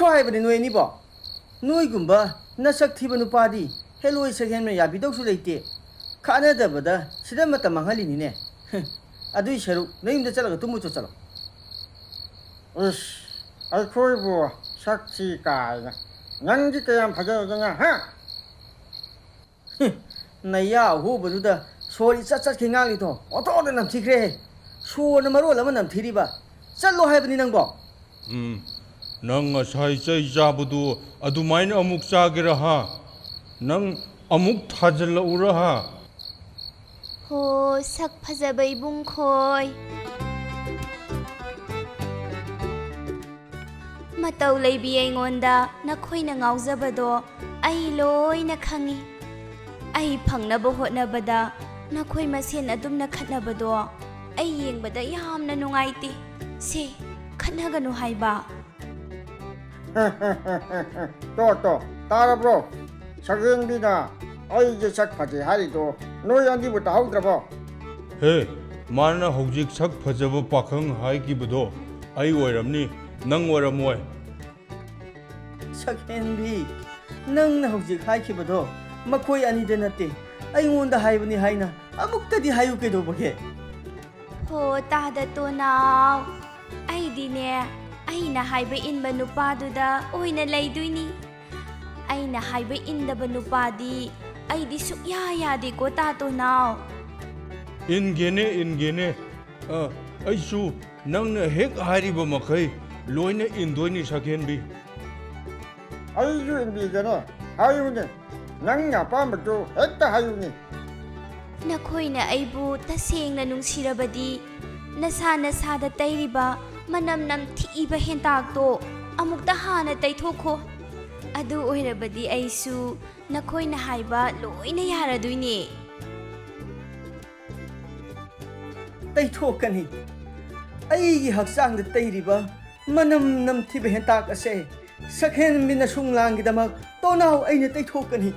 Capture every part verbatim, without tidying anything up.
ꯀꯥꯏꯕꯅꯦ ꯅꯣꯏ ꯑꯅꯤꯕꯣ? ꯅꯣꯏꯒꯨꯝꯕ ꯅꯁꯛ ꯊꯤꯕ ꯅꯨꯄꯥꯗꯤ ꯍꯦꯂꯣꯏ ꯁꯛꯍꯦꯟꯅ ꯌꯥꯕꯤꯗꯧꯁꯨ ꯂꯩꯇꯦ꯫ ꯈꯠꯅꯗꯕꯗ ꯁꯤꯗ ꯃꯇꯝ ꯃꯥꯡꯍꯜꯂꯤꯅꯤꯅꯦ꯫ ꯑꯗꯨꯏ ꯁꯔꯨꯛ ꯅꯌꯨꯝꯗ ꯆꯠꯂꯒ ꯇꯨꯝꯃꯨꯆꯣ ꯆꯠꯂꯣ꯫ ꯏꯁ, ꯑꯩꯈꯣꯏꯕꯨ ꯁꯛ ꯊꯤ ꯀꯥꯏꯅ꯫ ꯅꯪꯗꯤ ꯀꯌꯥꯝ ꯐꯖꯔꯗꯅ, ꯍꯥ? ꯅꯌꯥ ꯑꯍꯨꯕꯗꯨꯗ ꯁꯣꯔ ꯏꯆꯠ ꯆꯠꯈꯤ ꯉꯥꯡꯂꯤꯗꯣ ꯑꯣꯟꯊꯣꯛꯅ ꯅꯝꯊꯤꯈ꯭ꯔꯦꯍꯦ꯫ ꯁꯣꯔꯅ ꯃꯔꯣꯜ ꯑꯃ ꯅꯝꯊꯤꯔꯤꯕ꯫ ꯆꯠꯂꯣ ꯍꯥꯏꯕꯅꯤ ꯅꯪꯕꯣ꯫ ꯎꯝ, ꯅꯪ ꯉꯁꯥꯏ ꯆꯩ ꯆꯥꯕꯗꯨ ꯑꯗꯨꯃꯥꯏꯅ ꯑꯃꯨꯛ ꯆꯥꯒꯦꯔꯥ ꯍꯥ? ꯅꯪ ꯑꯃꯨꯛ ꯊꯥꯖꯤꯜꯂꯛꯎꯔꯥ ꯍꯥ? ꯍꯣ, ꯁꯛ ꯐꯖꯕ ꯏꯕꯨꯡ ꯈꯣꯏ꯫ ꯃꯇꯧ ꯂꯩꯕꯤ ꯑꯩꯉꯣꯟꯗ ꯅꯈꯣꯏꯅ ꯉꯥꯎꯖꯕꯗꯣ ꯑꯩ ꯂꯣꯏꯅ ꯈꯪꯏ꯫ ꯑꯩ ꯐꯪꯅꯕ ꯍꯣꯠꯅꯕꯗ ꯅꯈꯣꯏ ꯃꯁꯦꯟ ꯑꯗꯨꯝꯅ ꯈꯠꯅꯕꯗꯣ ꯑꯩ ꯌꯦꯡꯕꯗ ꯌꯥꯝꯅ ꯅꯨꯡꯉꯥꯏꯇꯦ꯫ ꯁꯦ, ꯈꯠꯅꯒꯅꯨ ꯍꯥꯏꯕ꯫ ꯇꯣ, ꯇꯣ, ꯇꯥꯔꯕ꯭ꯔꯣ? ꯁꯛꯍꯦꯟꯕꯤꯅ ꯑꯩꯒꯤ ꯁꯛ ꯐꯖꯩ ꯍꯥꯏꯔꯤꯗꯣ ꯅꯣꯏ ꯑꯅꯤꯕꯨ ꯇꯥꯍꯧꯗ꯭ꯔꯕꯣ? ꯍꯦ, ꯃꯥꯅ ꯍꯧꯖꯤꯛ ꯁꯛ ꯐꯖꯕ ꯄꯥꯈꯪ ꯍꯥꯏꯈꯤꯕꯗꯣ ꯑꯩ ꯑꯣꯏꯔꯝꯅꯤ, ꯅꯪ ꯑꯣꯏꯔꯝꯃꯣꯏ꯫ ꯁꯛꯍꯦꯟꯕꯤ, ꯅꯪꯅ ꯍꯧꯖꯤꯛ ꯍꯥꯏꯈꯤꯕꯗꯣ ꯃꯈꯣꯏ ꯑꯅꯤꯗ ꯅꯠꯇꯦ, ꯑꯩꯉꯣꯟꯗ ꯍꯥꯏꯕꯅꯤ ꯍꯥꯏꯅ ꯑꯃꯨꯛꯇꯗꯤ ꯍꯥꯏꯌꯨ ꯀꯩꯗꯧꯕꯒꯦ? ꯍꯣ, ꯇꯥꯗ ꯇꯣꯅꯥꯎ, ꯑꯩꯗꯤꯅꯦ, ꯑꯩꯅ ꯍꯥꯏꯕ ꯏꯟꯕ ꯅꯨꯄꯥꯗꯨꯗ ꯑꯣꯏꯅ ꯂꯩꯗꯣꯏꯅꯤ꯫ ꯑꯩꯅ ꯍꯥꯏꯕ ꯏꯟꯗꯕ ꯅꯨꯄꯥꯗꯤ ꯑꯩꯗꯤ ꯁꯨꯛꯌꯥ ꯌꯥꯗꯦꯀꯣ, ꯇꯥ ꯇꯣꯅꯥꯎ꯫ ꯏꯟꯒꯦꯅꯦ, ꯏꯟꯒꯦꯅꯦ꯫ ꯑ, ꯑꯩꯁꯨ ꯅꯪꯅ ꯍꯦꯛ ꯍꯥꯏꯔꯤꯕ ꯃꯈꯩ ꯂꯣꯏꯅ ꯏꯟꯗꯣꯏꯅꯤ, ꯁꯛꯍꯦꯟꯕꯤ꯫ ꯑꯩꯁꯨ ꯏꯟꯕꯤꯒꯦꯅꯦ, ꯍꯥꯏꯌꯨꯅꯦ, ꯅꯪꯅ ꯑꯄꯥꯝꯕꯗꯨ ꯍꯦꯛꯇ ꯍꯥꯏꯌꯨꯅꯦ꯫ ꯅꯈꯣꯏꯅ ꯑꯩꯕꯨ ꯇꯁꯦꯡꯅ ꯅꯨꯡꯁꯤꯔꯕꯗꯤ, ꯅꯁꯥ ꯅꯁꯥꯗ ꯇꯩꯔꯤꯕ ꯃꯅꯝ ꯅꯝꯊꯤꯕ ꯍꯦꯟꯇꯥꯛꯇꯣ ꯑꯃꯨꯛꯇ ꯍꯥꯟꯅ ꯇꯩꯊꯣꯛꯈꯣ꯫ ꯑꯗꯨ ꯑꯣꯏꯔꯕꯗꯤ ꯑꯩꯁꯨ ꯅꯈꯣꯏꯅ ꯍꯥꯏꯕ ꯂꯣꯏꯅ ꯌꯥꯔꯗꯣꯏꯅꯦ꯫ ꯇꯩꯊꯣꯛꯀꯅꯤ꯫ ꯑꯩꯒꯤ ꯍꯛꯆꯥꯡꯗ ꯇꯩꯔꯤꯕ ꯃꯅꯝ ꯅꯝꯊꯤꯕ ꯍꯦꯟꯇꯥꯛ ꯑꯁꯦ ꯁꯛꯍꯦꯟꯕꯤ ꯅꯁꯨꯡꯂꯥꯡꯒꯤꯗꯃꯛ ꯇꯣꯅꯥꯎ ꯑꯩꯅ ꯇꯩꯊꯣꯛꯀꯅꯤ꯫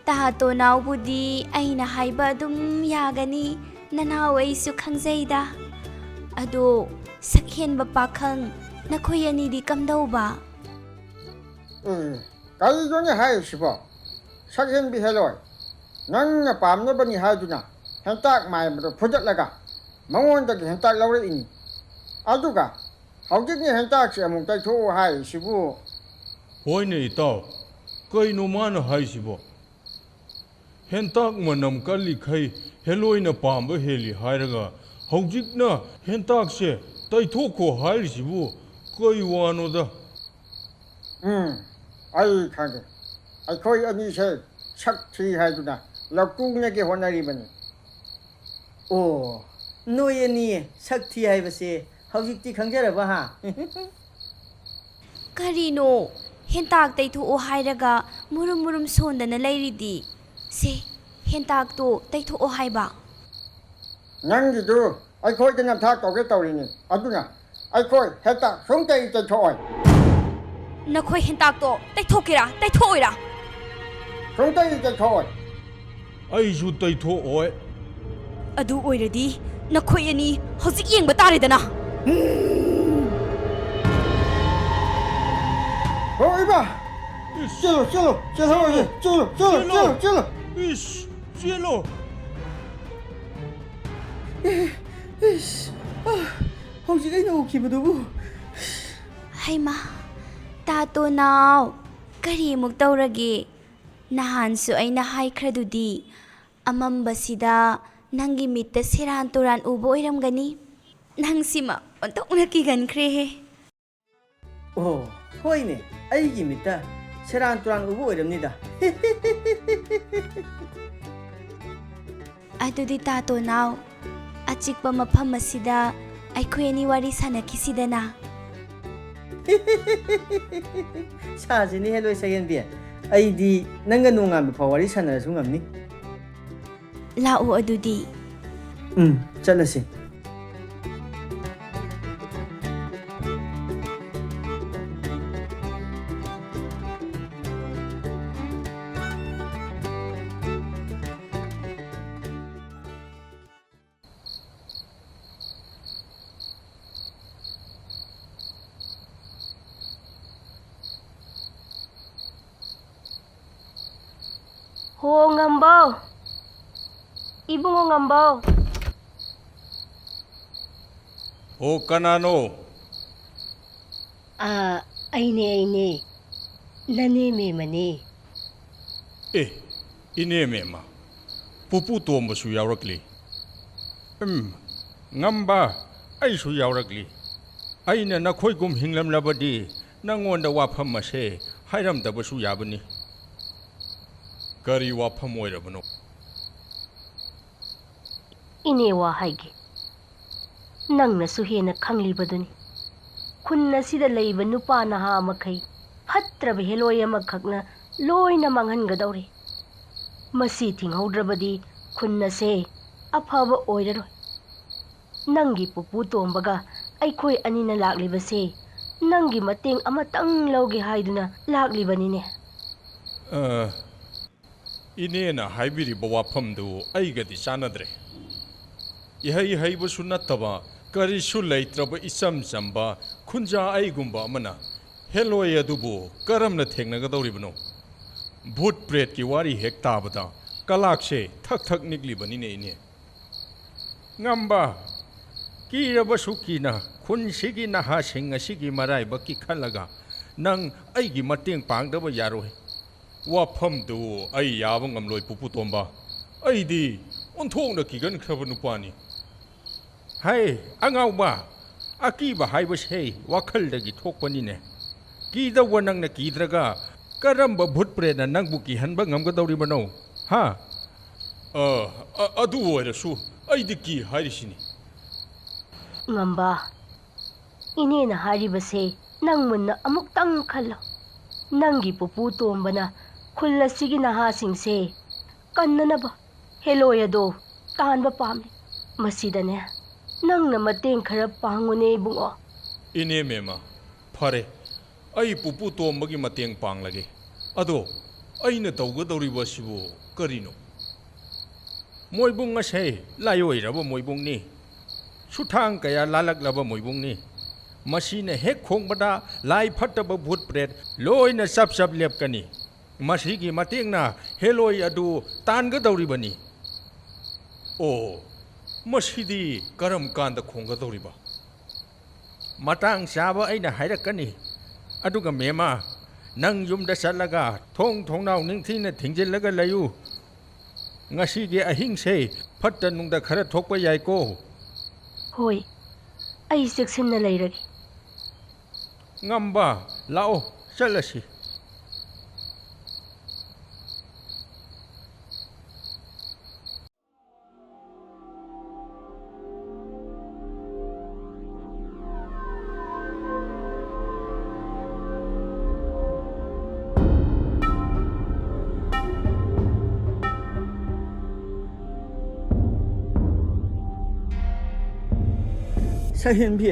ꯇꯥ ꯇꯣꯅꯥꯎꯕꯨꯗꯤ ꯑꯩꯅ ꯍꯥꯏꯕ ꯑꯗꯨꯝ ꯌꯥꯒꯅꯤ, ꯅꯅꯥꯎ ꯑꯩꯁꯨ ꯈꯪꯖꯩꯗ꯫ ꯑꯗꯣ ꯁꯛꯍꯦꯟꯕ ꯄꯥꯈꯪ, ꯅꯈꯣꯏ ꯑꯅꯤꯗꯤ ꯀꯝꯗꯧꯕ? ꯎꯝ, ꯀꯔꯤꯅꯣꯅꯦ ꯍꯥꯏꯔꯤꯁꯤꯕꯣ? ꯁꯛꯍꯦꯟꯕꯤ ꯍꯦꯂꯣꯏ, ꯅꯪꯅ ꯄꯥꯝꯅꯕꯅꯤ ꯍꯥꯏꯗꯨꯅ ꯍꯦꯟꯇꯥꯛ ꯃꯥꯏꯕꯗꯣ ꯐꯨꯗꯠꯂꯒ ꯃꯉꯣꯟꯗꯒꯤ ꯍꯦꯟꯇꯥꯛ ꯂꯧꯔꯛꯏꯅꯤ꯫ ꯑꯗꯨꯒ ꯍꯧꯖꯤꯛꯅ ꯍꯦꯟꯇꯥꯛꯁꯦ ꯑꯃꯨꯛ ꯇꯩꯊꯣꯛꯑꯣ ꯍꯥꯏꯔꯤꯁꯤꯕꯨ? ꯍꯣꯏꯅꯦ ꯏꯇꯥꯎ, ꯀꯩꯅꯣ ꯃꯥꯅ ꯍꯥꯏꯁꯤꯕꯣ? ꯍꯦꯟꯇꯥꯛ ꯃꯅꯝ ꯀꯜꯂꯤꯈꯩ ꯍꯦꯂꯣꯏꯅ ꯄꯥꯝꯕ ꯍꯦꯜꯂꯤ ꯍꯥꯏꯔꯒ ꯍꯧꯖꯤꯛꯅ ꯍꯦꯟꯇꯥꯛꯁꯦ ꯇꯩꯊꯣꯛꯈꯣ ꯍꯥꯏꯔꯤꯁꯤꯕꯨ ꯀꯩ ꯋꯥꯅꯣꯗ? ꯎꯝ, ꯑꯩ ꯈꯪꯉꯦ꯫ ꯑꯩꯈꯣꯏ ꯑꯅꯤꯁꯦ ꯁꯛ ꯊꯤ ꯍꯥꯏꯗꯨꯅ ꯂꯧꯇꯨꯡꯅꯒꯦ ꯍꯣꯠꯅꯔꯤꯕꯅꯤ꯫ ꯑꯣ, ꯅꯣꯏ ꯑꯅꯤ ꯁꯛ ꯊꯤ ꯍꯥꯏꯕꯁꯦ ꯍꯧꯖꯤꯛꯇꯤ ꯈꯪꯖꯔꯕ ꯍꯥ? ꯀꯔꯤꯅꯣ? ꯍꯦꯟꯇꯥꯛ ꯇꯩꯊꯣꯛꯑꯣ ꯍꯥꯏꯔꯒ ꯃꯨꯔꯨꯝ ꯃꯨꯔꯨꯝ ꯁꯣꯟꯗꯅ ꯂꯩꯔꯤꯗꯤ꯫ ꯁꯦ, ꯍꯦꯟꯇꯥꯛꯇꯣ ꯇꯩꯊꯣꯛꯑꯣ ꯍꯥꯏꯕ꯫ ꯅꯪꯒꯤꯗꯨ ꯑꯩꯈꯣꯏꯗ ꯅꯝꯊꯥꯛ ꯇꯧꯒꯦ ꯇꯧꯔꯤꯅꯤ, ꯑꯗꯨꯅ ꯑꯩꯈꯣꯏ ꯍꯦꯛꯇ ꯁꯨꯡꯇꯩ ꯇꯩꯊꯣꯛꯑꯣꯏ꯫ ꯅꯈꯣꯏ ꯍꯦꯟꯇꯥꯛꯇꯣ ꯇꯩꯊꯣꯛꯀꯦꯔꯥ ꯇꯩꯊꯣꯛꯑꯣꯏꯔꯥ? ꯁꯨꯡꯇꯩ ꯇꯩꯊꯣꯛꯑꯣꯏ꯫ ꯑꯩꯁꯨ ꯇꯩꯊꯣꯛꯑꯣꯏ꯫ ꯑꯗꯨ ꯑꯣꯏꯔꯗꯤ ꯅꯈꯣꯏ ꯑꯅꯤ ꯍꯧꯖꯤꯛ ꯌꯦꯡꯕ ꯇꯥꯔꯦꯗꯅ꯫ ꯍꯣ ꯏꯃꯥ! ꯆꯦꯜꯂꯣ, ꯆꯦꯜꯂꯣ, ꯆꯦꯜꯍꯧꯔꯁꯦ꯫ ꯆꯦꯜꯂꯣ, ꯆꯦꯜꯂꯣ, ꯆꯦꯜꯂꯣ, ꯆꯦꯜꯂꯣ꯫ ꯏꯁ, ꯆꯦꯜꯂꯣ꯫ ꯏꯁ, ꯑ, ꯍꯧꯖꯤꯛ ꯑꯩꯅ ꯎꯈꯤꯕꯗꯨꯕꯨ꯫ ꯍꯩꯃꯥ, ꯇꯥꯇꯣ ꯅꯥꯎ, ꯀꯔꯤ ꯑꯃꯨꯛ ꯇꯧꯔꯒꯦ? ꯅꯍꯥꯟꯁꯨ ꯑꯩꯅ ꯍꯥꯏꯈ꯭ꯔꯗꯨꯗꯤ, ꯑꯃꯝꯕꯁꯤꯗ ꯅꯪꯒꯤ ꯃꯤꯠꯇ ꯁꯦꯔꯥꯟ ꯇꯨꯔꯥꯟ ꯎꯕ ꯑꯣꯏꯔꯝꯒꯅꯤ꯫ ꯅꯪꯁꯤꯃ ꯑꯣꯟꯊꯣꯛꯅ ꯀꯤꯒꯟꯈ꯭ꯔꯦꯍꯦ꯫ ꯑꯣ, ꯍꯣꯏꯅꯦ, ꯑꯩꯒꯤ ꯃꯤꯠꯇ ꯁꯦꯔꯥꯟ ꯇꯨꯔꯥꯟ ꯎꯕ ꯑꯣꯏꯔꯝꯅꯤꯗ꯫ ꯑꯗꯨꯗꯤ ꯇꯥꯇꯣ ꯅꯥꯎ, ꯑꯆꯤꯛꯄ ꯃꯐꯝ ꯑꯁꯤꯗ ꯑꯩꯈꯣꯏ ꯑꯅꯤ ꯋꯥꯔꯤ ꯁꯥꯟꯅꯈꯤꯁꯤꯗꯅ꯫ ꯁꯥꯁꯤꯅꯦ ꯍꯦꯂꯣꯏ ꯁꯛꯍꯦꯟꯕꯤ, ꯑꯩꯗꯤ ꯅꯪꯒ ꯅꯣꯡꯉꯥꯟꯕ ꯐꯥꯎ ꯋꯥꯔꯤ ꯁꯥꯟꯅꯔꯁꯨ ꯉꯝꯅꯤ꯫ ꯂꯥꯛꯑꯣ ꯑꯗꯨꯗꯤ꯫ ꯎꯝ, ꯆꯠꯂꯁꯤ꯫ ꯍꯣ ꯉꯝꯕꯧ, ꯏꯕꯨꯡꯉꯣ ꯉꯝꯕꯧ꯫ ꯍꯣ, ꯀꯅꯥꯅꯣ? ꯑꯥ, ꯑꯩꯅꯦ, ꯑꯩꯅꯦ꯫ ꯅꯅꯦ ꯃꯦꯝꯃꯅꯦ꯫ ꯑꯦ, ꯏꯅꯦ ꯃꯦꯝꯃ, ꯄꯨꯄꯨ ꯇꯣꯝꯕꯁꯨ ꯌꯥꯎꯔꯛꯂꯤ꯫ ꯎꯝ, ꯉꯝꯕ, ꯑꯩꯁꯨ ꯌꯥꯎꯔꯛꯂꯤ꯫ ꯑꯩꯅ ꯅꯈꯣꯏꯒꯨꯝ ꯍꯤꯡꯂꯝꯂꯕꯗꯤ ꯅꯉꯣꯟꯗ ꯋꯥꯐꯝ ꯑꯁꯦ ꯍꯥꯏꯔꯝꯗꯕꯁꯨ ꯌꯥꯕꯅꯤ꯫ ꯀꯔꯤ ꯋꯥꯐꯝ ꯑꯣꯏꯔꯕꯅꯣ? ꯏꯅꯦ, ꯋꯥ ꯍꯥꯏꯒꯦ꯫ ꯅꯪꯅꯁꯨ ꯍꯦꯟꯅ ꯈꯪꯂꯤꯕꯗꯨꯅꯤ꯫ ꯈꯨꯟ ꯑꯁꯤꯗ ꯂꯩꯕ ꯅꯨꯄꯥ ꯅꯍꯥ ꯃꯈꯩ ꯐꯠꯇ꯭ꯔꯕ ꯍꯦꯂꯣꯏ ꯑꯃꯈꯛꯅ ꯂꯣꯏꯅ ꯃꯥꯡꯍꯟꯒꯗꯧꯔꯦ꯫ ꯃꯁꯤ ꯊꯤꯡꯍꯧꯗ꯭ꯔꯕꯗꯤ ꯈꯨꯟ ꯑꯁꯦ ꯑꯐꯕ ꯑꯣꯏꯔꯔꯣꯏ꯫ ꯅꯪꯒꯤ ꯄꯨꯄꯨ ꯇꯣꯝꯕꯒ ꯑꯩꯈꯣꯏ ꯑꯅꯤꯅ ꯂꯥꯛꯂꯤꯕꯁꯦ ꯅꯪꯒꯤ ꯃꯇꯦꯡ ꯑꯃꯇꯪ ꯂꯧꯒꯦ ꯍꯥꯏꯗꯨꯅ ꯂꯥꯛꯂꯤꯕꯅꯤꯅꯦ꯫ ꯑ, ꯏꯅꯦꯅ ꯍꯥꯏꯕꯤꯔꯤꯕ ꯋꯥꯐꯝꯗꯨ ꯑꯩꯒꯗꯤ ꯆꯥꯟꯅꯗ꯭ꯔꯦ꯫ ꯏꯍꯩ ꯍꯩꯕꯁꯨ ꯅꯠꯇꯕ, ꯀꯔꯤꯁꯨ ꯂꯩꯇ꯭ꯔꯕ ꯏꯆꯝ ꯆꯝꯕ ꯈꯨꯟꯖꯥ ꯑꯩꯒꯨꯝꯕ ꯑꯃꯅ ꯍꯦꯂꯣꯏ ꯑꯗꯨꯕꯨ ꯀꯔꯝꯅ ꯊꯦꯡꯅꯒꯗꯧꯔꯤꯕꯅꯣ? ꯚꯨꯠ ꯄ꯭ꯔꯦꯠꯀꯤ ꯋꯥꯔꯤ ꯍꯦꯛ ꯇꯥꯕꯗ ꯀꯂꯥꯛꯁꯦ ꯊꯛ ꯊꯛ ꯅꯤꯛꯂꯤꯕꯅꯤꯅꯦ, ꯏꯅꯦ꯫ ꯉꯝꯕ, ꯀꯤꯔꯕꯁꯨ ꯀꯤꯅ ꯈꯨꯟꯁꯤꯒꯤ ꯅꯍꯥꯁꯤꯡ ꯑꯁꯤꯒꯤ ꯃꯔꯥꯏꯕꯛꯀꯤ ꯈꯜꯂꯒ ꯅꯪ ꯑꯩꯒꯤ ꯃꯇꯦꯡ ꯄꯥꯡꯗꯕ ꯌꯥꯔꯣꯏ꯫ ꯋꯥꯐꯝꯗꯨ ꯑꯩ ꯌꯥꯕ ꯉꯝꯂꯣꯏ, ꯄꯨꯄꯨ ꯇꯣꯝꯕ꯫ ꯑꯩꯗꯤ ꯑꯣꯟꯊꯣꯛꯅ ꯀꯤꯒꯟꯈ꯭ꯔꯕ ꯅꯨꯄꯥꯅꯤ꯫ ꯍꯥꯏ, ꯑꯉꯥꯎꯕ, ꯑꯀꯤꯕ ꯍꯥꯏꯕꯁꯦ ꯋꯥꯈꯜꯗꯒꯤ ꯊꯣꯛꯄꯅꯤꯅꯦ꯫ ꯀꯤꯗꯧꯕ ꯅꯪꯅ ꯀꯤꯗ꯭ꯔꯒ ꯀꯔꯝꯕ ꯚꯨꯠ ꯄ꯭ꯔꯦꯠꯅ ꯅꯪꯕꯨ ꯀꯤꯍꯟꯕ ꯉꯝꯒꯗꯧꯔꯤꯕꯅꯣ? ꯍꯥ? ꯑ, ꯑ, ꯑꯗꯨ ꯑꯣꯏꯔꯁꯨ ꯑꯩꯗꯤ ꯀꯤ ꯍꯥꯏꯔꯤꯁꯤꯅꯤ꯫ ꯉꯝꯕ, ꯏꯅꯦꯅ ꯍꯥꯏꯔꯤꯕꯁꯦ ꯅꯪ ꯃꯨꯟꯅ ꯑꯃꯨꯛꯇꯪ ꯈꯜꯂꯣ꯫ ꯅꯪꯒꯤ ꯄꯨꯄꯨ ꯇꯣꯝꯕꯅ ꯈꯨꯜ ꯑꯁꯤꯒꯤ ꯅꯍꯥꯁꯤꯡꯁꯦ ꯀꯟꯅꯅꯕ ꯍꯦꯂꯣꯏ ꯑꯗꯣ ꯇꯥꯟꯕ ꯄꯥꯝꯂꯤ꯫ ꯃꯁꯤꯗꯅꯦ ꯅꯪꯅ ꯃꯇꯦꯡ ꯈꯔ ꯄꯥꯡꯉꯨꯅꯦ ꯏꯕꯨꯡꯉꯣ꯫ ꯏꯅꯦ ꯃꯦꯝꯃ, ꯐꯔꯦ, ꯑꯩ ꯄꯨꯄꯨ ꯇꯣꯝꯕꯒꯤ ꯃꯇꯦꯡ ꯄꯥꯡꯂꯒꯦ꯫ ꯑꯗꯣ ꯑꯩꯅ ꯇꯧꯒꯗꯧꯔꯤꯕ ꯑꯁꯤꯕꯨ ꯀꯔꯤꯅꯣ? ꯃꯣꯏꯕꯨꯡ ꯑꯁꯦ ꯂꯥꯏꯑꯣꯏꯔꯕ ꯃꯣꯏꯕꯨꯡꯅꯤ꯫ ꯁꯨꯊꯥꯡ ꯀꯌꯥ ꯂꯥꯜꯂꯛꯂꯕ ꯃꯣꯏꯕꯨꯡꯅꯤ꯫ ꯃꯁꯤꯅ ꯍꯦꯛ ꯈꯣꯡꯕꯗ ꯂꯥꯏ ꯐꯠꯇꯕ ꯚꯨꯠ ꯄ꯭ꯔꯦꯠ ꯂꯣꯏꯅ ꯆꯞ ꯆꯞ ꯂꯦꯞꯀꯅꯤ꯫ ꯃꯁꯤꯒꯤ ꯃꯇꯦꯡꯅ ꯍꯦꯂꯣꯏ ꯑꯗꯨ ꯇꯥꯟꯒꯗꯧꯔꯤꯕꯅꯤ꯫ ꯑꯣ, ꯃꯁꯤꯗꯤ ꯀꯔꯝ ꯀꯥꯟꯗ ꯈꯣꯡꯒꯗꯧꯔꯤꯕ? ꯃꯇꯥꯡ ꯆꯥꯕ ꯑꯩꯅ ꯍꯥꯏꯔꯛꯀꯅꯤ꯫ ꯑꯗꯨꯒ ꯃꯦꯃꯥ, ꯅꯪ ꯌꯨꯝꯗ ꯆꯠꯂꯒ ꯊꯣꯡ ꯊꯣꯡꯅꯥꯎ ꯅꯤꯡꯊꯤꯅ ꯊꯤꯡꯖꯤꯜꯂꯒ ꯂꯩꯌꯨ꯫ ꯉꯁꯤꯒꯤ ꯑꯍꯤꯡꯁꯦ ꯐꯠꯇ ꯅꯨꯡꯗ ꯈꯔ ꯊꯣꯛꯄ ꯌꯥꯏꯀꯣ꯫ ꯍꯣꯏ, ꯑꯩ ꯆꯦꯛꯁꯤꯟꯅ ꯂꯩꯔꯒꯦ꯫ ꯉꯝꯕ, ꯂꯥꯛꯑꯣ, ꯆꯠꯂꯁꯤ꯫ ꯁꯛꯍꯦꯟꯕꯤ,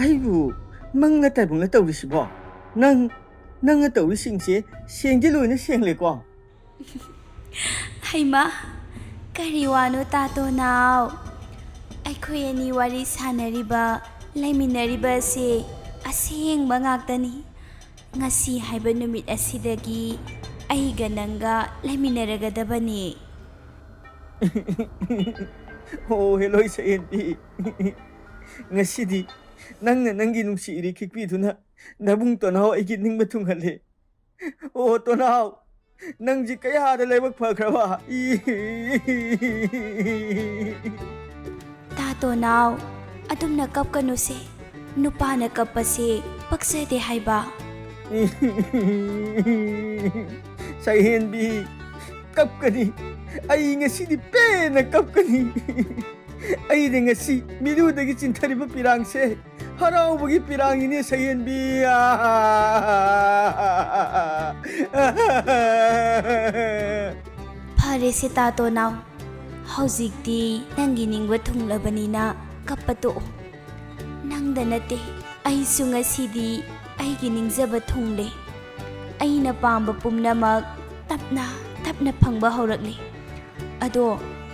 ꯑꯩꯕꯨ ꯃꯪꯂ ꯇꯥꯏꯕꯪꯂ ꯇꯧꯔꯤꯁꯤꯕꯣ? ꯅꯪ, ꯅꯪꯅ ꯇꯧꯔꯤꯁꯤꯡꯁꯦ ꯁꯦꯡꯗꯤ ꯂꯣꯏꯅ ꯁꯦꯡꯂꯦꯀꯣ? ꯍꯩꯃꯥ, ꯀꯔꯤ ꯋꯥꯅꯣ ꯇꯥꯇꯣ ꯅꯥꯎ? ꯑꯩꯈꯣꯏ ꯑꯅꯤ ꯋꯥꯔꯤ ꯁꯥꯟꯅꯔꯤꯕ, ꯂꯩꯃꯤꯟꯅꯔꯤꯕ ꯑꯁꯤ ꯑꯁꯦꯡꯕ ꯉꯥꯛꯇꯅꯤ꯫ ꯉꯁꯤ ꯍꯥꯏꯕ ꯅꯨꯃꯤꯠ ꯑꯁꯤꯗꯒꯤ ꯑꯩꯒ ꯅꯪꯒ ꯂꯩꯃꯤꯟꯅꯔꯒꯗꯕꯅꯤ꯫ ꯑꯣ, ꯍꯦꯂꯣꯏ ꯁꯛꯍꯦꯟꯕꯤ꯫ ꯉꯁꯤꯗꯤ ꯅꯪꯅ ꯅꯪꯒꯤ ꯅꯨꯡꯁꯤ ꯏꯔꯩ ꯈꯤꯛꯄꯤꯗꯨꯅ ꯅꯕꯨꯡ ꯇꯣꯅꯥꯎ ꯑꯩꯒꯤ ꯅꯤꯡꯕ ꯊꯨꯡꯍꯜꯂꯦ꯫ ꯑꯣ, ꯇꯣꯅꯥꯎ, ꯅꯪꯁꯤ ꯀꯌꯥꯗ ꯂꯥꯏꯕꯛ ꯐꯈ꯭ꯔꯕ? ꯏ꯫ ꯇꯥ ꯇꯣꯅꯥꯎ, ꯑꯗꯨꯝꯅ ꯀꯞꯀꯅꯨꯁꯦ꯫ ꯅꯨꯄꯥꯅ ꯀꯞꯄꯁꯦ ꯄꯛꯆꯗꯦ ꯍꯥꯏꯕ꯫ ꯁꯛꯍꯦꯟꯕꯤ, ꯀꯞꯀꯅꯤ꯫ ꯑꯩ ꯉꯁꯤꯗꯤ ꯄꯦꯟꯅ ꯀꯞꯀꯅꯤ꯫ ꯑꯩꯗꯤ ꯉꯁꯤ ꯃꯤꯔꯨꯗꯒꯤ ꯆꯤꯟꯊꯔꯤꯕ ꯄꯤꯔꯥꯡꯁꯦ ꯍꯔꯥꯎꯕꯒꯤ ꯄꯤꯔꯥꯡꯅꯤꯅꯦ, ꯁꯛꯍꯦꯟꯕꯤ꯫ ꯐꯔꯦꯁꯦ ꯇꯥ ꯇꯣꯅꯥꯎ, ꯍꯧꯖꯤꯛꯇꯤ ꯅꯪꯒꯤ ꯅꯤꯡꯕ ꯊꯨꯡꯂꯕꯅꯤꯅ ꯀꯞꯄ ꯇꯣꯛꯑꯣ꯫ ꯅꯪꯗ ꯅꯠꯇꯦ, ꯑꯩꯁꯨ ꯉꯁꯤꯗꯤ ꯑꯩꯒꯤ ꯅꯤꯡꯖꯕ ꯊꯨꯡꯂꯦ꯫ ꯑꯩꯅ ꯄꯥꯝꯕ ꯄꯨꯝꯅꯃꯛ ꯇꯞꯅ ꯇꯞꯅ ꯐꯪꯕ ꯍꯧꯔꯛꯂꯦ꯫ ꯑꯗꯣ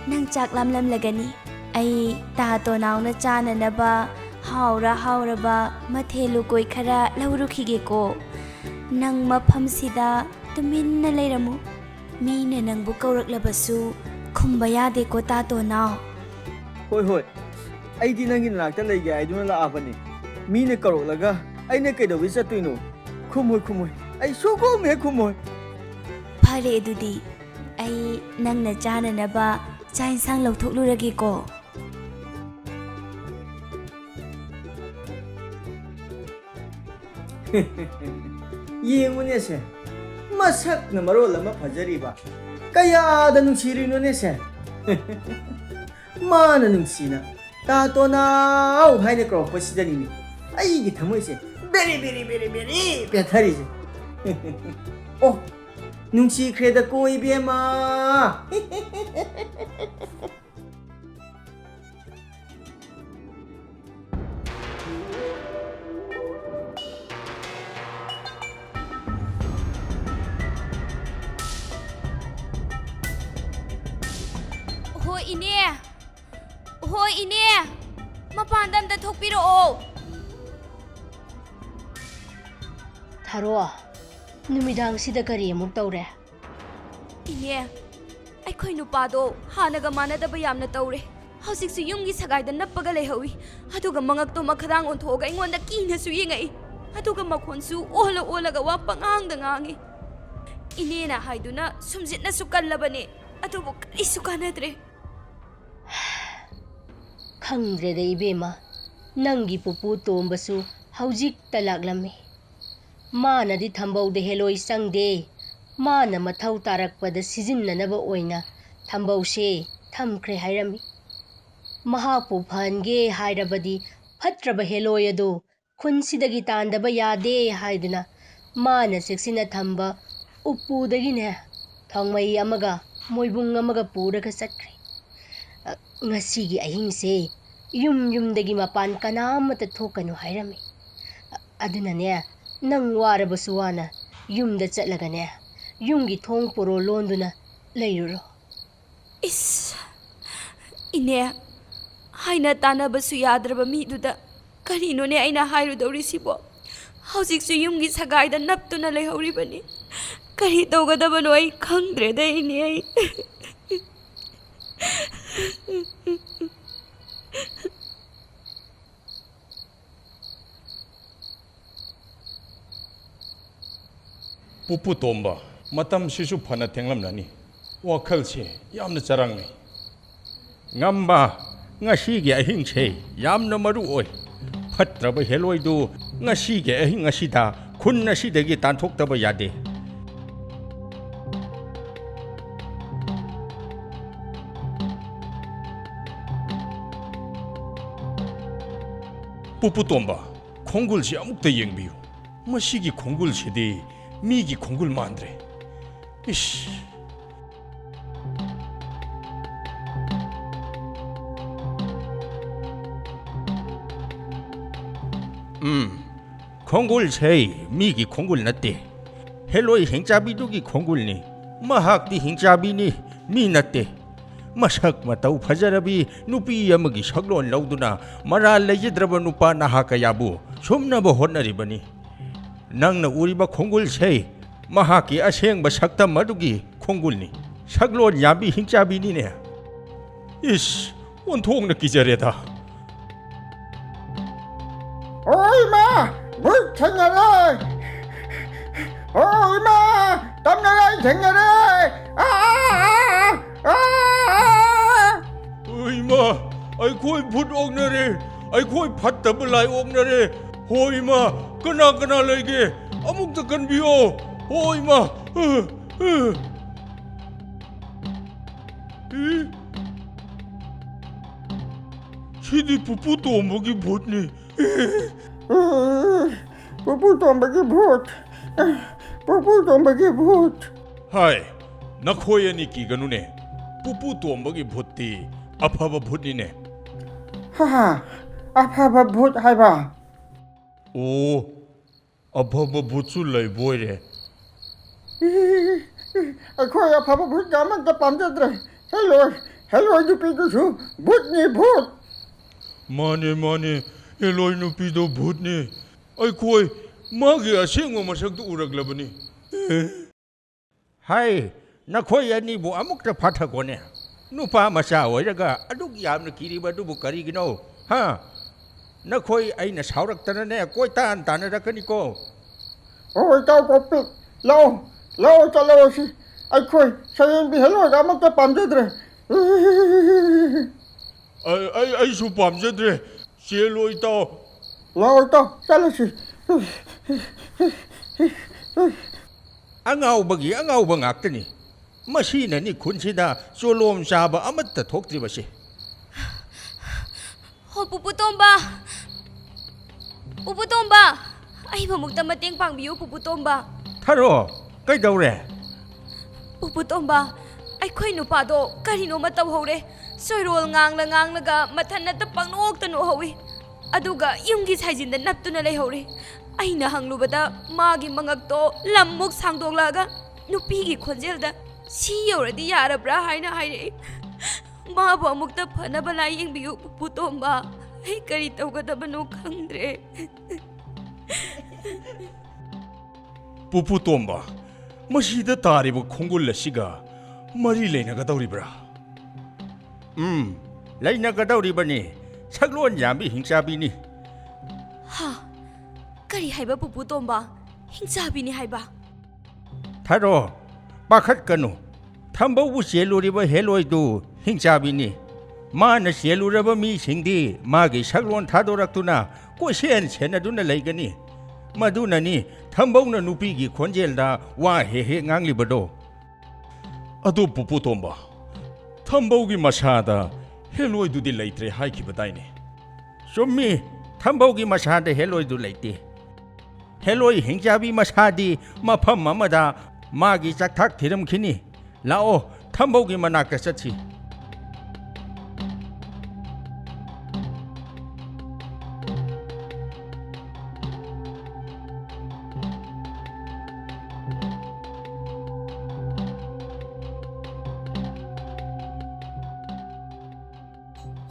ꯅꯪ ꯆꯥꯛ ꯂꯥꯝꯂꯝꯂꯒꯅꯤ꯫ ꯑꯩ ꯇꯥ ꯇꯣꯅꯥꯎꯅ ꯆꯥꯅꯅꯕ ꯍꯥꯎꯔ ꯍꯥꯎꯔꯕ ꯃꯊꯦꯜ ꯂꯨꯀꯣꯏ ꯈꯔ ꯂꯧꯔꯨꯈꯤꯒꯦꯀꯣ꯫ ꯅꯪ ꯃꯐꯝꯁꯤꯗ ꯇꯨꯃꯤꯟꯅ ꯂꯩꯔꯝꯃꯨ꯫ ꯃꯤꯅ ꯅꯪꯕꯨ ꯀꯧꯔꯛꯂꯕꯁꯨ ꯈꯨꯝꯕ ꯌꯥꯗꯦꯀꯣ, ꯇꯥꯇꯣ ꯅꯥꯎ꯫ ꯍꯣꯏ, ꯍꯣꯏ꯫ ꯑꯩꯗꯤ ꯅꯪꯒꯤ ꯅꯅꯥꯛꯇ ꯂꯩꯒꯦ ꯍꯥꯏꯗꯨꯅ ꯂꯥꯛꯑꯕꯅꯤ꯫ ꯃꯤꯅ ꯀꯧꯔꯛꯂꯒ ꯑꯩꯅ ꯀꯩꯗꯧꯕꯩ ꯆꯠꯇꯣꯏꯅꯣ? ꯈꯨꯝꯃꯣꯏ, ꯈꯨꯝꯃꯣꯏ꯫ ꯑꯩ ꯁꯨꯛꯈꯨꯝ ꯍꯦꯛ ꯈꯨꯝꯃꯣꯏ꯫ ꯐꯔꯦ, ꯑꯗꯨꯗꯤ ꯑꯩ ꯅꯪꯅ ꯆꯥꯅꯅꯕ ꯆꯥꯛ ꯏꯟꯁꯥꯡ ꯂꯧꯊꯣꯛꯂꯨꯔꯒꯦꯀꯣ꯫ ꯌꯦꯡꯉꯨꯅꯦꯁꯦ, ꯃꯁꯛꯅ ꯃꯔꯣꯜ ꯑꯃ ꯐꯖꯔꯤꯕ, ꯀꯌꯥꯗ ꯅꯨꯡꯁꯤꯔꯤꯅꯣꯅꯦꯁꯦ꯫ ꯃꯥꯅ ꯅꯨꯡꯁꯤꯅ "ꯇꯥꯇꯣꯅꯥꯎ" ꯍꯥꯏꯅ ꯀꯧꯔꯛꯄꯁꯤꯗꯅꯤꯅꯦ ꯑꯩꯒꯤ ꯊꯃꯣꯏꯁꯦ ꯕꯦꯔꯤ ꯕꯦꯔꯤ ꯕꯦꯔꯤ ꯕꯦꯔꯤ ꯄꯦꯠꯊꯔꯤꯁꯦ꯫ ꯑꯣ, ꯅꯨꯡꯁꯤꯈ꯭ꯔꯦꯗꯀꯣ ꯏꯕꯦꯝꯃ꯫ ꯍꯣꯏ, ꯏꯅꯦ꯫ ꯍꯣꯏ, ꯏꯅꯦ꯫ ꯃꯄꯥꯟꯗ ꯑꯝꯇ ꯊꯣꯛꯄꯤꯔꯛꯑꯣ꯫ ꯊꯥꯔꯣ, ꯅꯨꯃꯤꯗꯥꯡꯁꯤꯗ ꯀꯔꯤ ꯑꯃꯨꯛ ꯇꯧꯔꯦ? ꯏꯅꯦ, ꯑꯩꯈꯣꯏ ꯅꯨꯄꯥꯗꯣ ꯍꯥꯟꯅꯒ ꯃꯥꯟꯅꯗꯕ ꯌꯥꯝꯅ ꯇꯧꯔꯦ꯫ ꯍꯧꯖꯤꯛꯁꯨ ꯌꯨꯝꯒꯤ ꯁꯒꯥꯏꯗ ꯅꯞꯄꯒ ꯂꯩꯍꯧꯏ꯫ ꯑꯗꯨꯒ ꯃꯉꯛꯇꯣ ꯃꯈꯗꯥꯡ ꯑꯣꯟꯊꯣꯛꯑꯒ ꯑꯩꯉꯣꯟꯗ ꯀꯤꯅꯁꯨ ꯌꯦꯡꯉꯛꯏ꯫ ꯑꯗꯨꯒ ꯃꯈꯣꯟꯁꯨ ꯑꯣꯜꯂ ꯑꯣꯜꯂꯒ ꯋꯥ ꯄꯉꯥꯡꯗ ꯉꯥꯡꯉꯤ꯫ ꯏꯅꯦꯅ ꯍꯥꯏꯗꯨꯅ ꯁꯨꯝꯖꯤꯠꯅꯁꯨ ꯀꯜꯂꯕꯅꯦ, ꯑꯗꯨꯕꯨ ꯀꯔꯤꯁꯨ ꯀꯥꯟꯅꯗ꯭ꯔꯦ꯫ ꯈꯪꯗ꯭ꯔꯦꯗ ꯏꯕꯦꯝꯃ, ꯅꯪꯒꯤ ꯄꯨꯄꯨ ꯇꯣꯝꯕꯁꯨ ꯍꯧꯖꯤꯛꯇ ꯂꯥꯛꯂꯝꯃꯤ꯫ ꯃꯥꯅꯗꯤ ꯊꯝꯕꯧꯗ ꯍꯦꯂꯣꯏ ꯆꯪꯗꯦ, ꯃꯥꯅ ꯃꯊꯧ ꯇꯥꯔꯛꯄꯗ ꯁꯤꯖꯤꯟꯅꯅꯕ ꯑꯣꯏꯅ ꯊꯝꯕꯧꯁꯦ ꯊꯝꯈ꯭ꯔꯦ ꯍꯥꯏꯔꯝꯃꯤ꯫ ꯃꯍꯥꯛꯄꯨ ꯐꯍꯟꯒꯦ ꯍꯥꯏꯔꯕꯗꯤ ꯐꯠꯇ꯭ꯔꯕ ꯍꯦꯂꯣꯏ ꯑꯗꯨ ꯈꯨꯟꯁꯤꯗꯒꯤ ꯇꯥꯟꯗꯕ ꯌꯥꯗꯦ ꯍꯥꯏꯗꯨꯅ ꯃꯥꯅ ꯆꯦꯛꯁꯤꯟꯅ ꯊꯝꯕ ꯎꯄꯨꯗꯒꯤꯅꯦ ꯊꯥꯎꯃꯩ ꯑꯃꯒ ꯃꯣꯏꯕꯨꯡ ꯑꯃꯒ ꯄꯨꯔꯒ ꯆꯠꯈ꯭ꯔꯦ꯫ ꯑ, ꯉꯁꯤꯒꯤ ꯑꯍꯤꯡꯁꯦ ꯌꯨꯝ ꯌꯨꯝꯗꯒꯤ ꯃꯄꯥꯟ ꯀꯅꯥꯃꯠꯇ ꯊꯣꯛꯀꯅꯨ ꯍꯥꯏꯔꯝꯃꯤ꯫ ꯑ, ꯑꯗꯨꯅꯅꯦ, ꯅꯪ ꯋꯥꯔꯕꯁꯨ ꯋꯥꯅ ꯌꯨꯝꯗ ꯆꯠꯂꯒꯅꯦ, ꯌꯨꯝꯒꯤ ꯊꯣꯡ ꯄꯣꯔꯣ ꯂꯣꯟꯗꯨꯅ ꯂꯩꯔꯨꯔꯣ꯫ ꯏꯁ, ꯏꯅꯦ, ꯍꯥꯏꯅ ꯇꯥꯅꯕꯁꯨ ꯌꯥꯗ꯭ꯔꯕ ꯃꯤꯗꯨꯗ ꯀꯔꯤꯅꯣꯅꯦ ꯑꯩꯅ ꯍꯥꯏꯔꯨꯗꯧꯔꯤꯁꯤꯕꯣ? ꯍꯧꯖꯤꯛꯁꯨ ꯌꯨꯝꯒꯤ ꯁꯒꯥꯏꯗ ꯅꯞꯇꯨꯅ ꯂꯩꯍꯧꯔꯤꯕꯅꯤ꯫ ꯀꯔꯤ ꯇꯧꯒꯗꯕꯅꯣ ꯑꯩ ꯈꯪꯗ꯭ꯔꯦꯗ, ꯏꯅꯦ꯫ ꯑꯩ ꯄꯨꯄꯨ ꯇꯣꯝꯕ, ꯃꯇꯝꯁꯤꯁꯨ ꯐꯅ ꯊꯦꯡꯂꯝꯂꯅꯤ꯫ ꯋꯥꯈꯜꯁꯦ ꯌꯥꯝꯅ ꯆꯔꯥꯡꯅꯩ꯫ ꯉꯝꯕ, ꯉꯁꯤꯒꯤ ꯑꯍꯤꯡꯁꯦ ꯌꯥꯝꯅ ꯃꯔꯨ ꯑꯣꯏ꯫ ꯐꯠꯇ꯭ꯔꯕ ꯍꯦꯂꯣꯏꯗꯨ ꯉꯁꯤꯒꯤ ꯑꯍꯤꯡ ꯑꯁꯤꯗ ꯈꯨꯟ ꯑꯁꯤꯗꯒꯤ ꯇꯥꯟꯊꯣꯛꯇꯕ ꯌꯥꯗꯦ꯫ ꯄꯨꯄꯨ ꯇꯣꯝꯕ, ꯈꯣꯡꯒꯨꯜꯁꯤ ꯑꯃꯨꯛꯇ ꯌꯦꯡꯕꯤꯌꯨ꯫ ꯃꯁꯤꯒꯤ ꯈꯣꯡꯒꯨꯜꯁꯤꯗꯤ ꯃꯤꯒꯤ ꯈꯣꯡꯒꯨꯜ ꯃꯥꯟꯗ꯭ꯔꯦ꯫ ꯏꯁ! ꯎꯝ, ꯈꯣꯡꯒꯨꯜꯁꯦ ꯃꯤꯒꯤ ꯈꯣꯡꯒꯨꯜ ꯅꯠꯇꯦ꯫ ꯍꯦꯂꯣꯏ ꯍꯤꯡꯆꯥꯕꯤꯗꯨꯒꯤ ꯈꯣꯡꯒꯨꯜꯅꯤ꯫ ꯃꯍꯥꯛꯇꯤ ꯍꯤꯡꯆꯥꯕꯤꯅꯤ, ꯃꯤ ꯅꯠꯇꯦ꯫ ꯃꯁꯛ ꯃꯇꯧ ꯐꯖꯔꯕꯤ ꯅꯨꯄꯤ ꯑꯃꯒꯤ ꯁꯛꯂꯣꯟ ꯂꯧꯗꯨꯅ ꯃꯔꯥꯜ ꯂꯩꯖꯗ꯭ꯔꯕ ꯅꯨꯄꯥ ꯅꯍꯥ ꯀꯌꯥꯕꯨ ꯁꯨꯝꯅꯕ ꯍꯣꯠꯅꯔꯤꯕꯅꯤ꯫ ꯅꯪꯅ ꯎꯔꯤꯕ ꯈꯣꯡꯒꯨꯜꯁꯦ ꯃꯍꯥꯛꯀꯤ ꯑꯁꯦꯡꯕ ꯁꯛꯇꯝ ꯑꯗꯨꯒꯤ ꯈꯣꯡꯒꯨꯜꯅꯤ꯫ ꯁꯛꯂꯣꯟ ꯌꯥꯝꯕꯤ ꯍꯤꯡꯆꯥꯕꯤꯅꯤꯅꯦ꯫ ꯏꯁ, ꯑꯣꯟꯊꯣꯛꯅ ꯀꯤꯖꯔꯦꯗ꯫ ꯑꯣ ꯏꯃꯥ! ꯚꯨꯠ ꯊꯦꯡꯅꯔꯦ! ꯑꯣ ꯏꯃꯥ! ꯇꯝꯅꯔꯦ, ꯊꯦꯡꯅꯔꯦ! ꯑꯥ! ꯑꯥ! ꯑꯣ ꯏꯃꯥ! ꯑꯩꯈꯣꯏ ꯚꯨꯠ ꯑꯣꯛꯅꯔꯦ! ꯑꯩꯈꯣꯏ ꯐꯠꯇꯕ ꯂꯥꯏ ꯑꯣꯛꯅꯔꯦ! ꯍꯣ ꯏꯃꯥ! ꯀꯅꯥ ꯀꯅꯥ ꯂꯩꯒꯦ? ꯑꯃꯨꯛꯇ ꯀꯟꯕꯤꯌꯣ! ꯍꯣ ꯏꯃꯥ! ꯑ, ꯑ꯫ ꯏ? ꯁꯤꯗꯤ ꯄꯨꯄꯨ ꯇꯣꯝꯕꯒꯤ ꯚꯨꯠꯅꯤ꯫ ꯄꯨꯄꯨ ꯇꯣꯝꯕꯒꯤ ꯚꯨꯠ꯫ ꯄꯨꯄꯨ ꯇꯣꯝꯕꯒꯤ ꯚꯨꯠ꯫ ꯍꯥꯏ, ꯅꯈꯣꯏ ꯑꯅꯤ ꯀꯤꯒꯅꯨꯅꯦ꯫ ꯄꯨꯄꯨ ꯇꯣꯝꯕꯒꯤ ꯚꯨꯠꯇꯤ ꯑꯐꯕ ꯚꯨꯠꯅꯤꯅꯦ꯫ ꯍꯥ, ꯑꯐꯕ ꯚꯨꯠ ꯍꯥꯏꯕ? ꯑꯣ, ꯑꯐꯕ ꯚꯨꯠꯁꯨ ꯂꯩꯕꯣꯏꯔꯦ꯫ ꯑꯩꯈꯣꯏ ꯑꯐꯕ ꯚꯨꯠꯀ ꯑꯃꯠꯇ ꯄꯥꯝꯖꯗ꯭ꯔꯦ꯫ ꯍꯦꯂꯣꯏ, ꯍꯦꯂꯣꯏ ꯅꯨꯄꯤꯗꯨꯁꯨ ꯚꯨꯠꯅꯤ, ꯚꯨꯠ꯫ ꯃꯥꯅꯦ, ꯃꯥꯅꯦ, ꯍꯦꯂꯣꯏ ꯅꯨꯄꯤꯗꯣ ꯚꯨꯠꯅꯤ꯫ ꯑꯩꯈꯣꯏ ꯃꯥꯒꯤ ꯑꯁꯦꯡꯕ ꯃꯁꯛꯇꯨ ꯎꯔꯛꯂꯕꯅꯤ꯫ ꯍꯥꯏ, ꯅꯈꯣꯏ ꯑꯅꯤꯕꯨ ꯑꯃꯨꯛꯇ ꯐꯥꯊꯈꯣꯅꯦ꯫ ꯅꯨꯄꯥ ꯃꯆꯥ ꯑꯣꯏꯔꯒ ꯑꯗꯨꯛ ꯌꯥꯝꯅ ꯀꯤꯔꯤꯕ ꯑꯗꯨꯕꯨ ꯀꯔꯤꯒꯤꯅꯣ? ꯍꯥ? ꯅꯈꯣꯏ ꯑꯩꯅ ꯁꯥꯎꯔꯛꯇꯅꯅꯦ ꯀꯣꯏꯇꯥꯟ ꯇꯥꯟꯅꯔꯛꯀꯅꯤꯀꯣ꯫ ꯑꯣ, ꯏꯇꯥꯎ ꯀꯣꯛꯄꯤ, ꯂꯥꯛꯑꯣ, ꯂꯥꯛꯑꯣ, ꯆꯠꯂꯔꯁꯤ꯫ ꯑꯩꯈꯣꯏ ꯁꯌꯦꯡꯕꯤ ꯍꯦꯂꯣꯏꯒ ꯑꯃꯠꯇ ꯄꯥꯝꯖꯗ꯭ꯔꯦ꯫ ꯑꯩ, ꯑꯩ, ꯑꯩꯁꯨ ꯄꯥꯝꯖꯗ꯭ꯔꯦ꯫ ꯆꯦꯜꯂꯣ, ꯏꯇꯥꯎ꯫ ꯂꯥꯛꯑꯣ, ꯏꯇꯥꯎ, ꯆꯠꯂꯁꯤ꯫ ꯑꯉꯥꯎꯕꯒꯤ ꯑꯉꯥꯎꯕ ꯉꯥꯛꯇꯅꯤ꯫ ꯃꯁꯤꯅꯅꯤ ꯈꯨꯟꯁꯤꯗ ꯆꯣꯂꯣꯝ ꯆꯥꯕ ꯑꯃꯠꯇ ꯊꯣꯛꯇ꯭ꯔꯤꯕꯁꯦ꯫ ꯍꯣ, ꯄꯨꯄꯨ ꯇꯣꯝꯕ! ꯄꯨꯄꯨ ꯇꯣꯝꯕ! ꯑꯩꯕꯨ ꯑꯃꯨꯛꯇ ꯃꯇꯦꯡ ꯄꯥꯡꯕꯤꯌꯨ, ꯄꯨꯄꯨ ꯇꯣꯝꯕ꯫ ꯊꯔꯣ, ꯀꯩꯗꯧꯔꯦ? ꯄꯨꯄꯨ ꯇꯣꯝꯕ, ꯑꯩꯈꯣꯏ ꯅꯨꯄꯥꯗꯣ ꯀꯔꯤꯅꯣꯃ ꯇꯧꯍꯧꯔꯦ꯫ ꯆꯣꯏꯔꯣꯜ ꯉꯥꯡꯂ ꯉꯥꯡꯂꯒ ꯃꯊꯟꯅꯇ ꯄꯪꯅꯣꯛꯇ ꯅꯣꯛꯍꯧꯏ꯫ ꯑꯗꯨꯒ ꯌꯨꯝꯒꯤ ꯁꯥꯏꯖꯤꯟꯗ ꯅꯞꯇꯨꯅ ꯂꯩꯍꯧꯔꯦ꯫ ꯑꯩꯅ ꯍꯪꯂꯨꯕꯗ ꯃꯥꯒꯤ ꯃꯉꯛꯇꯣ ꯂꯝꯃꯨꯛ ꯁꯥꯡꯗꯣꯛꯂꯛꯑꯒ ꯅꯨꯄꯤꯒꯤ ꯈꯣꯟꯖꯦꯜꯗ "ꯁꯤ ꯌꯧꯔꯗꯤ ꯌꯥꯔꯕ꯭ꯔꯥ?" ꯍꯥꯏꯅ ꯍꯥꯏꯔꯛꯏ꯫ ꯃꯥꯕꯨ ꯑꯃꯨꯛꯇ ꯐꯅꯕ ꯂꯥꯏꯌꯦꯡꯕꯤꯌꯨ, ꯄꯨꯄꯨ ꯇꯣꯝꯕ꯫ ꯑꯩ ꯀꯔꯤ ꯇꯧꯒꯗꯕꯅꯣ ꯈꯪꯗ꯭ꯔꯦ꯫ ꯄꯨꯄꯨ ꯇꯣꯝꯕ, ꯃꯁꯤꯗ ꯇꯥꯔꯤꯕ ꯈꯣꯡꯒꯨꯜ ꯑꯁꯤꯒ ꯃꯔꯤ ꯂꯩꯅꯒꯗꯧꯔꯤꯕ꯭ꯔꯥ? ꯎꯝ, ꯂꯩꯅꯒꯗꯧꯔꯤꯕꯅꯤ꯫ ꯁꯛꯂꯣꯟ ꯌꯥꯝꯕꯤ ꯍꯤꯡꯆꯥꯕꯤꯅꯤ꯫ ꯍꯥ? ꯀꯔꯤ ꯍꯥꯏꯕ, ꯄꯨꯄꯨ ꯇꯣꯝꯕ? ꯍꯤꯡꯆꯥꯕꯤꯅꯤ ꯍꯥꯏꯕ? ꯊꯔꯣ, ꯄꯥꯈꯠꯀꯅꯨ꯫ ꯊꯝꯕꯧꯕꯨ ꯆꯦꯜꯂꯨꯔꯤꯕ ꯍꯦꯂꯣꯏꯗꯨ ꯍꯤꯡꯆꯥꯕꯤꯅꯤ꯫ ꯃꯥꯅ ꯆꯦꯜꯂꯨꯔꯕ ꯃꯤꯁꯤꯡꯗꯤ ꯃꯥꯒꯤ ꯁꯛꯂꯣꯟ ꯊꯥꯗꯣꯔꯛꯇꯨꯅ ꯀꯣꯏꯁꯦꯟ ꯁꯦꯟꯅꯗꯨꯅ ꯂꯩꯒꯅꯤ꯫ ꯃꯗꯨꯅꯅꯤ ꯊꯝꯕꯧꯅ ꯅꯨꯄꯤꯒꯤ ꯈꯣꯟꯖꯦꯜꯗ ꯋꯥ ꯍꯦꯛ ꯍꯦꯛ ꯉꯥꯡꯂꯤꯕꯗꯣ꯫ ꯑꯗꯨ ꯄꯨꯄꯨ ꯇꯣꯝꯕ, ꯊꯝꯕꯧꯒꯤ ꯃꯁꯥꯗ ꯍꯦꯂꯣꯏꯗꯨꯗꯤ ꯂꯩꯇ꯭ꯔꯦ ꯍꯥꯏꯈꯤꯕꯗꯥꯏꯅꯦ? ꯆꯨꯝꯃꯤ, ꯊꯝꯕꯧꯒꯤ ꯃꯁꯥꯗ ꯍꯦꯂꯣꯏꯗꯨ ꯂꯩꯇꯦ꯫ ꯍꯦꯂꯣꯏ ꯍꯤꯡꯆꯥꯕꯤ ꯃꯁꯥꯗꯤ ꯃꯐꯝ ꯑꯃꯗ ꯃꯥꯒꯤ ꯆꯥꯛꯊꯥꯛ ꯊꯤꯔꯝꯈꯤꯅꯤ꯫ ꯂꯥꯛꯑꯣ, ꯊꯝꯕꯧꯒꯤ ꯃꯅꯥꯛꯇ ꯆꯠꯁꯤ꯫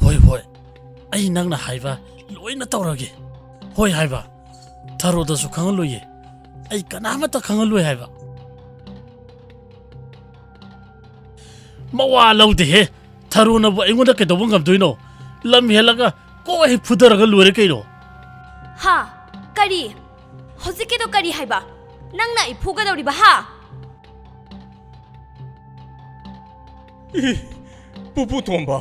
ꯍꯣꯏ, ꯍꯣꯏ, ꯑꯩ ꯅꯪꯅ ꯍꯥꯏꯕ ꯂꯣꯏꯅ ꯇꯧꯔꯒꯦ꯫ ꯍꯣꯏ ꯍꯥꯏꯕ, ꯊꯔꯣꯗꯁꯨ ꯈꯪꯍꯜꯂꯣꯏꯌꯦ꯫ ꯑꯩ ꯀꯅꯥꯃꯠꯇ ꯈꯪꯍꯜꯂꯣꯏ ꯍꯥꯏꯕ꯫ ꯃꯋꯥ ꯂꯧꯗꯦꯍꯦ꯫ ꯊꯔꯣꯅꯕꯨ ꯑꯩꯉꯣꯟꯗ ꯀꯩꯗꯧꯕ ꯉꯝꯗꯣꯏꯅꯣ? ꯂꯝ ꯍꯦꯜꯂꯒ ꯀꯣꯛ ꯍꯦꯛ ꯐꯨꯗꯔꯒ ꯂꯣꯏꯔꯦ ꯀꯩꯅꯣ꯫ ꯍꯥ? ꯀꯔꯤ? ꯍꯧꯖꯤꯛꯀꯤꯗꯣ ꯀꯔꯤ ꯍꯥꯏꯕ? ꯅꯪꯅ ꯑꯩ ꯐꯨꯒꯗꯧꯔꯤꯕ, ꯍꯥ? ꯏ, ꯄꯨꯄꯨ ꯇꯣꯝꯕ,